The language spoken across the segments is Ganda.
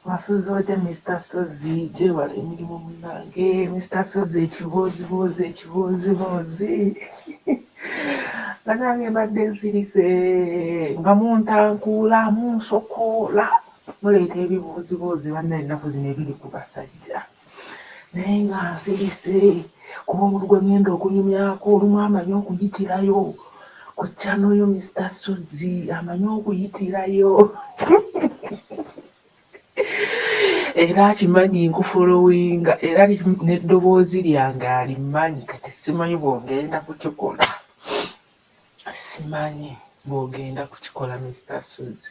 Wasuze otya Mister Ssozi? Gyebale emirimu munnange. Mister Ssozi ekibooziboozi ekibooziboozi. Bannange mbadde nsirise nga muntankuula munsokoola muleeta ebibooziboozi bannaye ennaku zino ebiri ku basajja naye nga nsirise kuba omuntu gwe ŋŋenda okunyumyako olumu amanyi okuyitirayo ku channel yo Mister Ssozi amanyi okuyitirayo. Era akimanyi nkufolowinga era n'eddoboozi lyange alimanyi kati simanyi bw'ogenda kukikola simanyi bw'ogenda kukikola Mister Ssozi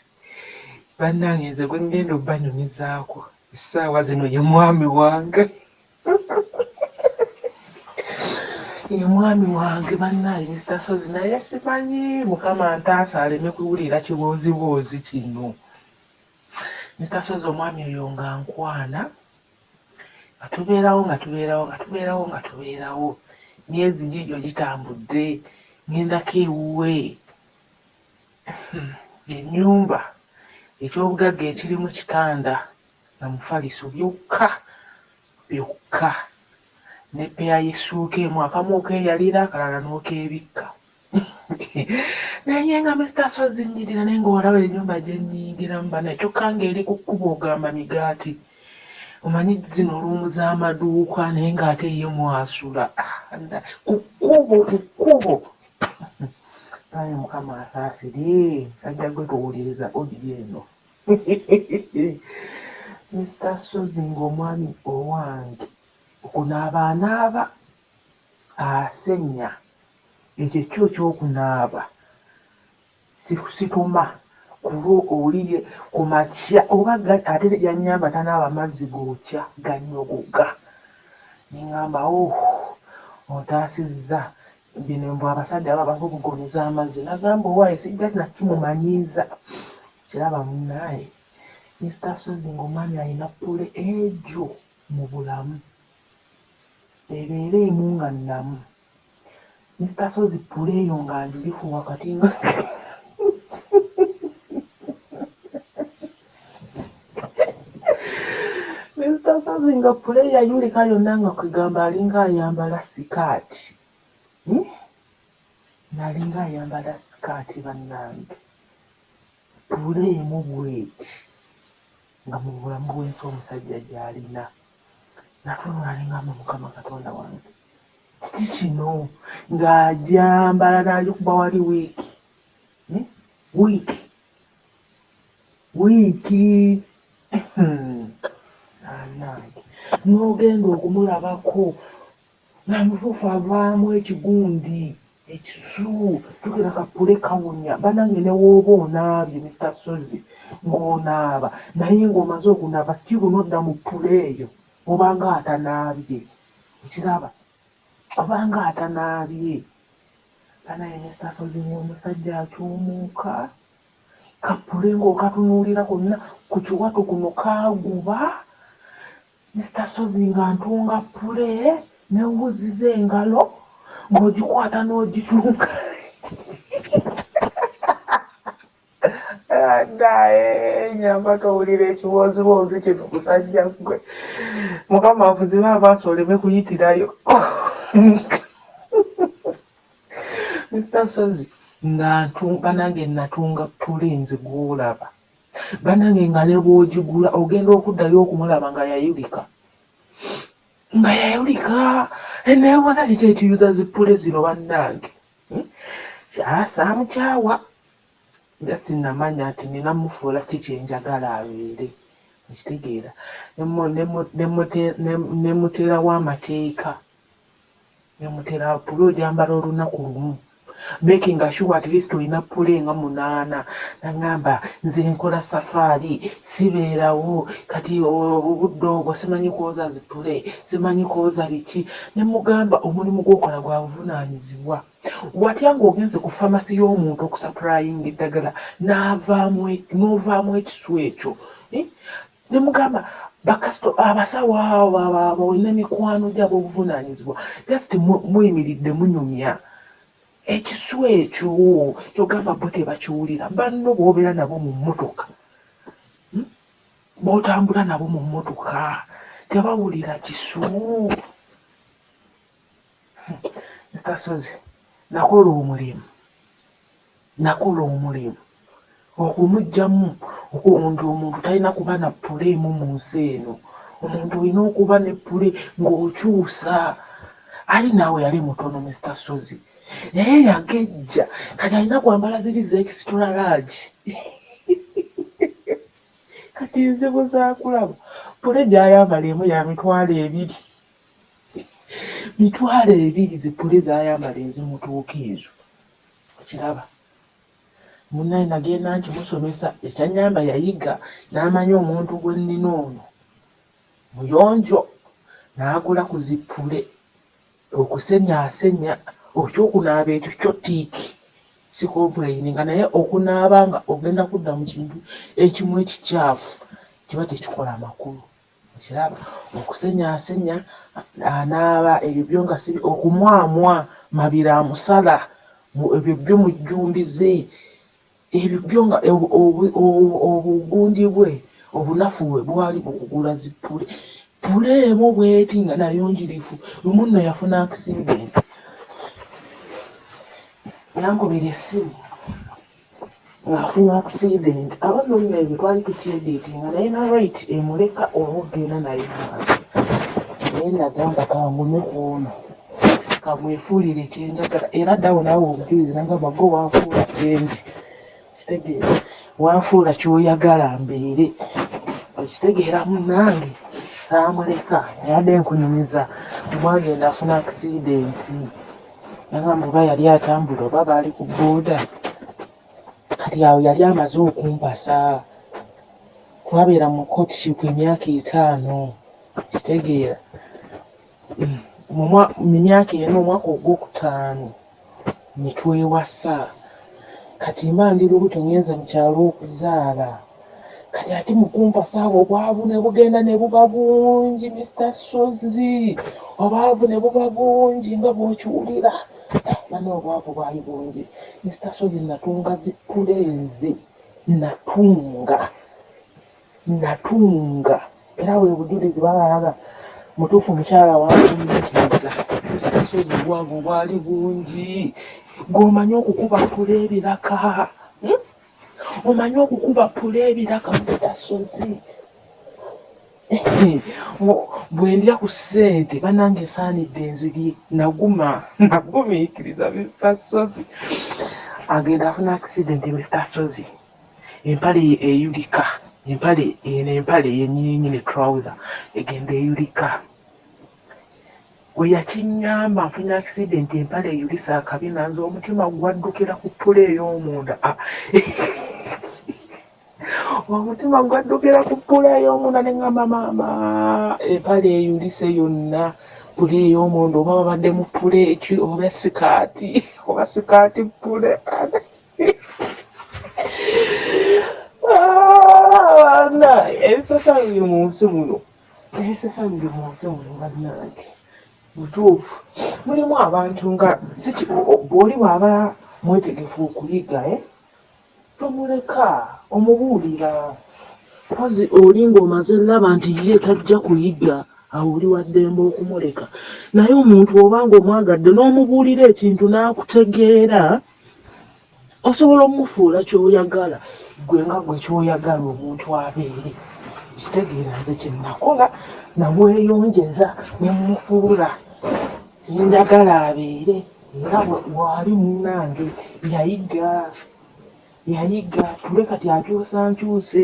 bannange nze gwe ngenda obbanyumizaako essaawa zino ye mwami wange. Ye mwami wange bannange Mister Ssozi naye simanyi Mukama ntaasa aleme kuwulira kibooziboozi kino. Mister Ssozi omwami oyo nga nkwana nga tubeerawo nga tubeerawo nga tubeerawo nga tubeerawo myezi giigyo gitambudde ŋŋendako ewuwe ennyumba eky'obugagga ekirimu kitanda na mufaliso byokka byokka ne ppeya y'essuuka emu akamu okeeyalira akalala n'okeebikka. Naye nga Mister Ssozi nnyirira naye ng'olaba ennyumba gye nnyingiramu banaye kyokka ng'eri ku kkubo ogamba migaati omanyi zino luumu z'amaduuka naye ng'ate ye mw'asula ku kkubo ku kkubo. Ayi Mukama asaasire musajja gwe towuliriza audio eno. Mister Ssozi ng'omwami owange okunaaba anaaba asenya ekyo kyo ekyokunaaba situma kulwo oli ku makya oba ate yannyamba tanaaba mazzi gookya ganyogoga ne ŋŋamba ooh ontaasizza bino mbu abasajja baba bakubugumiza amazzi nagamba owaaye sijja nakimumanyiiza kiraba munnaaye Mister Ssozi ng'omwami alina ppule egyo mu bulamu ebeere emu nga nnamu. Mister Ssozi ppule eyo nga njulifu wakati nga Mister Ssozi nga ppule yayulika yonna nga kwegamba alinga ayambala sikaati hmm? Ng'alinga ayambala sikaati bannange ppule emu bweti nga mu bulamu bw'ensi omusajja gy'alina natunula ne ngamba Mukama Katonda wange kiki kino ng'agyambala n'agikuba wali wiiki hmm? Wiiki wiiki anange n'ogenda okumulabako nga mutuufu avaamu ekigundi ekisu jjukira kapule kawunya banange ne w'oba onaabye Mister Ssozi ng'onaaba naye ng'omaze okunaaba still n'odda mu ppule eyo obanga atanaabye okiraba obanga atanaabye banaye Mister Ssozi ng'omusajja akyumuuka kapule ng'okatunuulira konna ku kiwato kuno kaaguba. Mister Ssozi nga ntunga ppule ne wuzi z'engalo ng'ogikwata n'ogitunga. Naye nyamba towulira ekibooziboozi kino musajja ggwe. Mukama akuzibe amaaso oleme kuyitirayo. Mister Ssozi nga ntunga nange natunga ppule nze gw'olaba. Banange nga nebwogigula ogenda okuddayo okumulaba nga yayulika nga yayulika nebuuza kiki ekiyuza zipule zino bannange hmm? Saamukyawa just namanya nti nina mufuula ki kyenjagala abeere okitegeera nemuteerawo amateeka Nyamutera pule ogyambala olunaku lumu making sure at least olina pule nga munaana nangamba nze nkola safaari sibeerawo kati obudde obwo simanyi kwoza zipule simanyi kwoza biki ne mugamba omulimu gwokola gwa buvunaanyizibwa watya ng'ogenze ku famasi y'omuntu okusapurayinga eddagala n'ovaamu ekisu ekyo eh? Ne mugamba bakasito abasawo abo abo ne mikwano gyo ab'obuvunaanyizibwa just muyimiridde munyumya ekisu ekyo kyogamba bo tebakiwulira banno b'obeera nabo mu mmotoka hmm? B'otambula nabo mu mmotoka tebawulira kisu. Mister Ssozi, nakola omulimu, nakola omulimu okumuggyamu nti omuntu talina kuba na ppula emu mu nsi eno. Omuntu olina okuba ne ppule ng'okyusa. Ali naawe yali mutono Mister Ssozi naye yagejja kati alina kwambala ziri za extra large. Kati nzibu zakulaba ppule gy'ayambala emu ya 20,000. 20,000 zi ppule z'ayambala ezimutuuka ezo. Okiraba? Munnaye nagenda nkimusomesa ekyannyamba yayiga n'amanya omuntu gwe nnina ono muyonjo n'agula ku zi ppule okusenya asenya okyokunaaba ekyo kyo tiiki sikompuleyininga naye okunaaba nga ogenda kudda mu kintu ekimu ekikyafu kiba tekikola makulu. Okiraba? Okusenyaasenya anaaba ebyo byo nga si okumwamwa mabiro amusala ebyo byo mujjumbize ebyo byo nga obugundi bwe obunafu bwe bwali mu kugula zi ppule. Ppule emu bw'eti nga nayo njirifu. Lumu nno yafuna akisidenti. Yankubira essimu ng'afuna accident aba nno nno ebyo twali tukyediitinga naye na right emuleka oba okugenda naye mu maaso naye nagamba kangume ku ono kamwefuulire kyenjagala era ddawo naawe obujulizi nagamba gwe wanfuula kyendi kitegeera wanfuula kyoyagala mbeere okitegeera munange saamuleka yabadde nkunyumiza mwagenda afuna accident. Yangamba oba yali atambula oba baali ku boda. Kati awo yali amaze okumpasa. Twabeera mu courtship emyaka etaano. Kitegeera. Mm, mu myaka ena omwaka ogwokutaano ne twewasa. Kati mba ndi lubuto ngenze mu kyalo okuzaala. Kati ate mu kumpasa awo obwavu ne bugenda ne buba bungi Mister Ssozi, obwavu ne buba bungi nga bw'okiwulira. Eh, bana obwavu bwali bungi. Mister Ssozi natunga zi pulenzi, natunga, natunga era bwe bujulizi balaga mutuufu mukyala wangumiikiriza. Mister Ssozi obwavu bwali bungi, gw'omanyi okukuba pula ebiraka. Hmm? Omanyi okukuba pula ebiraka Mister Ssozi? Bwe ndya ku ssente bannange nsaanidde nzirye. Naguma, nagumiikiriza Mister Ssozi. Agenda afuna accident Mister Ssozi. Empale ye eyulika, empale eno empale yennyini yennyini trouser egenda eyulika. Bwe yakiŋŋamba nfunye akisidenti empale eyulise akabina nze omutima gwaddukira ku ppula ey'omunda. Ah. Omutima gwaddukira ku ppula ey'omunda ne ŋŋamba maama empale eyulise yonna ppula ey'omunda oba babadde mu ppula eki oba sikaati oba sikaati ppula. Ah, bannange ebisesa biri mu nsi muno. Ebisesa biri mu nsi muno bannange. Butuufu mulimu abantu nga oli bw'aba mwetegefu okuyiga eh, tomuleka omubuulira. Mpozzi oli ng'omaze laba nti ye tajja kuyiga awo oli wa ddembe okumuleka. Naye omuntu bw'oba ng'omwagadde n'omubuulira ekintu n'akutegeera osobola omufuula ky'oyagala ggwe nga ggwe ky'oyagala omuntu abeere. Okitegeera nze kye nakola namweyongeza ne mmufuula kye njagala abeere era waali munnange yayiga yayiga tule kati akyusa nkyuse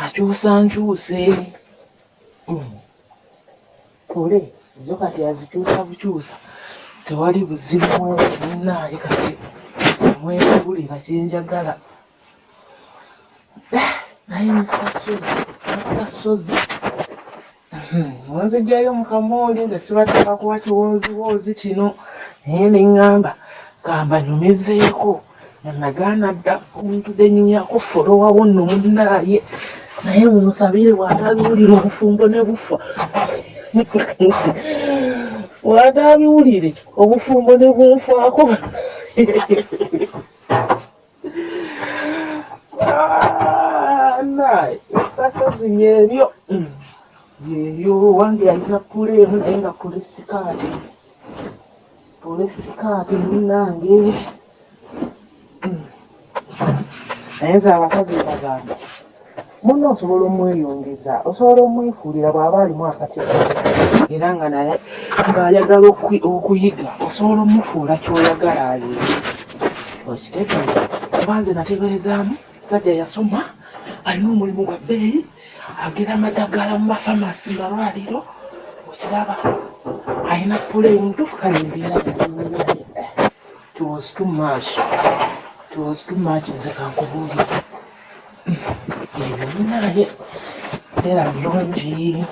akyusa nkyuse. Pole zo kati azikyusa bukyusa tewali buzibu munnaaye kati mwefuulira kye njagala. Eh, naye Mister Ssozi, Mister Ssozi munzigyayo mu kamooli nze sibadde bakuwa kiwooziwoozi kino naye ne ŋŋamba gamba nyumizeeko nga nagaana dda ntudde nyumyako folowawo nno munnaaye naye munsabire bw'ataabiwulire obufumbo ne bufa bw'ataabiwulire obufumbo ne bunfaako. Ah, Bannaaye, Mr. Byebyo byebyo. Wange yalina pule emu, naye nga pule sikaati, pule sikaati munnange. Naye nze abakazi mbagamba, munno osobola omweyongeza, osobola omwefuulira bw'aba alimu akati era nga naye ng'ayagala okuyiga, osobola omufuula ky'oyagala abeere. Okitegeera? Kuba nze nateeberezaamu musajja yasoma, alina omulimu gwa bbeeyi, agera amadagala mu mafamasi, mu malwaliro, okiraba, alina pule mutuufu. Kale embeera yali, it was too much, it was too much. Nze kankubuulire ebyo, munnaaye, mbeera bulungi.